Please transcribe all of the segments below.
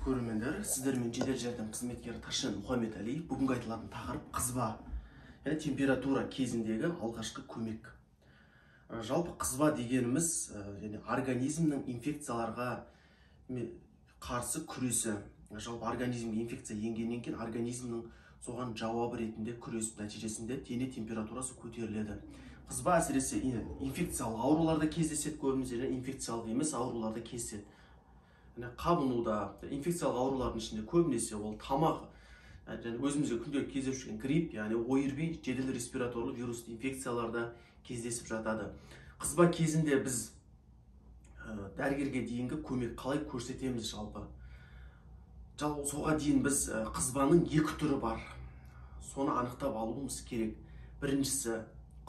Көрермендер, сіздермен жедел жәрдем қызметкері Ташен Мұхаммедәлиев. Бүгінгі айтылатын тақырып қызба, яғни температура кезіндегі алғашқы көмек. Жалпы қызба дегеніміз және организмнің инфекцияларға қарсы күресі. Жалпы организмге инфекция енгеннен кейін организмнің соған жауабы ретінде күресіп, нәтижесінде дене температурасы көтеріледі. Қызба әсіресе инфекциялық ауруларда кездеседі, көбінесе және инфекциялық емес ауруларда кездеседі. Яғни қабынуда, инфекциялық аурулардың ішінде көбінесе ол тамақ және өзімізге күнделікті кездесіп жүрген грипп, яғни ОРВИ, жедел респираторлы вирусты инфекцияларда кездесіп жатады. Қызба кезінде біз дәрігерге дейінгі көмек қалай көрсетеміз жалпы? Жалпы соға дейін біз қызбаның екі түрі бар. Соны анықтап алуымыз керек. Біріншісі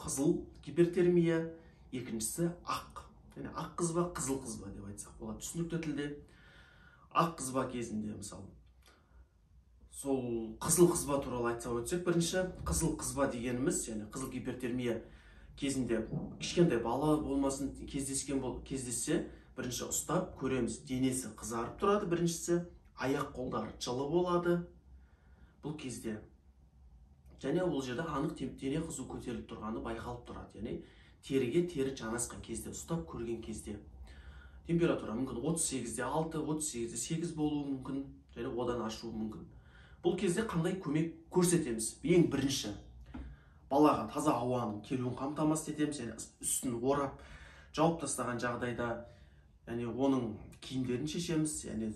қызыл гипертермия, екіншісі ақ. Яғни ақ қызба, қызыл қызба деп айтсақ болады түсінікті тілде. Ақ қызба кезінде, мысалы, сол қызыл қызба туралы айтсақ өтсек, бірінші қызыл қызба дегеніміз, яғни қызыл гипертермия кезінде кішкентай бала болмасын кездескен бол, кездессе, бірінші ұстап көреміз, денесі қызарып тұрады, біріншісі аяқ қолдары жылы болады бұл кезде. Және ол жерде анық дене қызу көтеріліп тұрғаны байқалып тұрады. Яғни теріге тері жанасқан кезде, ұстап көрген кезде температура мүмкін 38,6, 38,8 болуы мүмкін және одан ашуы мүмкін. Бұл кезде қандай көмек көрсетеміз? Ең бірінші балаға таза ауаның келуін қамтамасыз етеміз, яғни үстін орап жауып тастаған жағдайда, яғни оның киімдерін шешеміз, яғни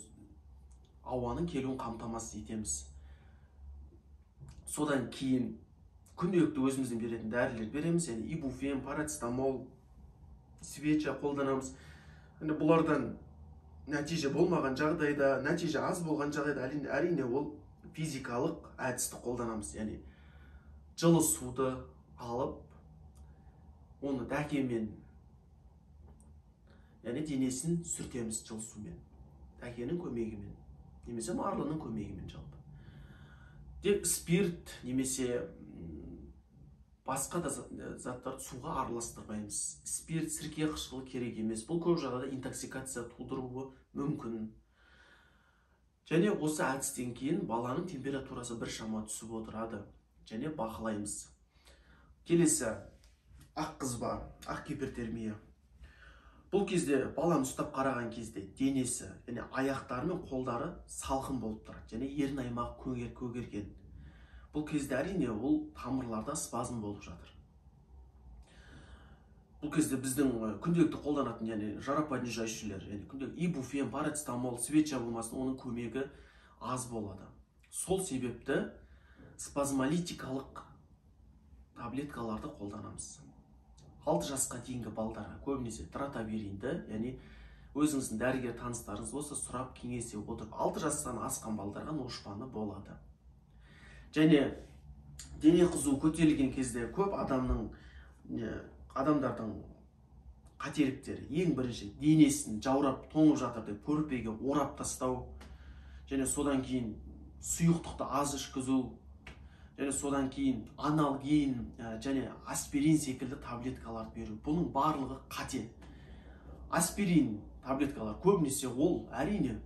ауаның келуін қамтамасыз етеміз. Содан кейін күнделікті өзіміздің беретін дәрілер береміз, яғни ибуфен, парацетамол, свеча қолданамыз. Яғни бұлардан нәтиже болмаған жағдайда, нәтиже аз болған жағдайда әрине ол физикалық әдісті қолданамыз. Яғни жылы суды алып, оны дәкемен, яғни денесін сүртеміз жылы сумен, дәкенің көмегімен немесе марлының көмегімен жалпы. Тек спирт немесе басқа да заттарды суға араластырмаймыз. Спирт, сірке қышқылы керек емес. Бұл көп жағдайда интоксикация тудыруы мүмкін. Және осы әдістен кейін баланың температурасы біршама түсіп отырады. Және бақылаймыз. Келесі ақ қызба, ақ гипертермия. Бұл кезде баланы ұстап қараған кезде денесі, яғни аяқтары мен қолдары салқын болып тұрады және ерін аймағы көгерген. Бұл кезде әрине ол тамырларда спазм болып жатыр. Бұл кезде біздің күнделікті қолданатын, яғни жаропонижающийлер, яғни күнделікті ибуфен, парацетамол, свеча болмасын, оның көмегі аз болады. Сол себепті спазмолитикалық таблеткаларды қолданамыз. 6 жасқа дейінгі балдарға көбінесе дротаверинді, яғни өзіңіздің дәрігер таныстарыңыз болса сұрап кеңесе отырып, 6 жастан асқан балдарға ношпаны болады. Және дене қызуы көтерілген кезде көп адамдардың қателіктері, ең бірінші денесін жаурап тоңып жатыр деп көрпеге орап тастау, және содан кейін сұйықтықты аз ішкізу, және содан кейін аналгин және аспирин секілді таблеткаларды беру. Бұның барлығы қате. Аспирин таблеткалар көбінесе ол әрине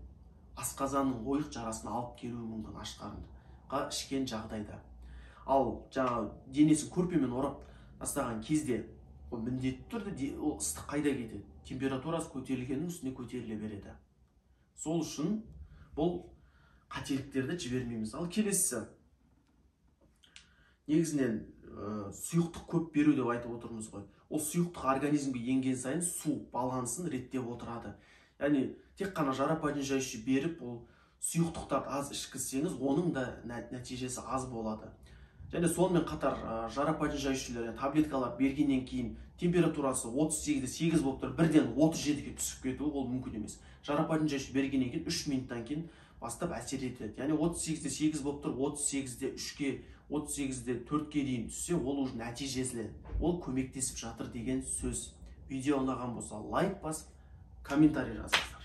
асқазанның ойық жарасын алып келуі мүмкін аш қарынға ішкен жағдайда. Ал жаңа денесін көрпемен орап тастаған кезде ол міндетті түрде ол ыстық қайда кетеді? Температурасы көтерілгеннің үстіне көтеріле береді. Сол үшін бұл қателіктерді жібермейміз. Ал келесісі негізінен сұйықтық көп беру деп айтып отырмыз ғой. Ол сұйықтық организмге енген сайын су балансын реттеп отырады. Яғни тек қана жаропонижающий беріп, ол сұйықтықтарды аз ішкізсеңіз, оның да нәтижесі аз болады. Және сонымен қатар жаропонижающийлер, яғни таблеткалар бергеннен кейін температурасы 38,8 болып тұр, бірден 37-ге түсіп кетуі ол мүмкін емес. Жаропонижающий бергеннен кейін 3 минуттан кейін бастап әсер етеді. Яғни 38,8 болып тұр, 38,3-ке, 38,4-ке дейін түссе, ол уже нәтижесі, ол көмектесіп жатыр деген сөз. Видео ұнаған болса лайк басып, комментарий жазыңыздар.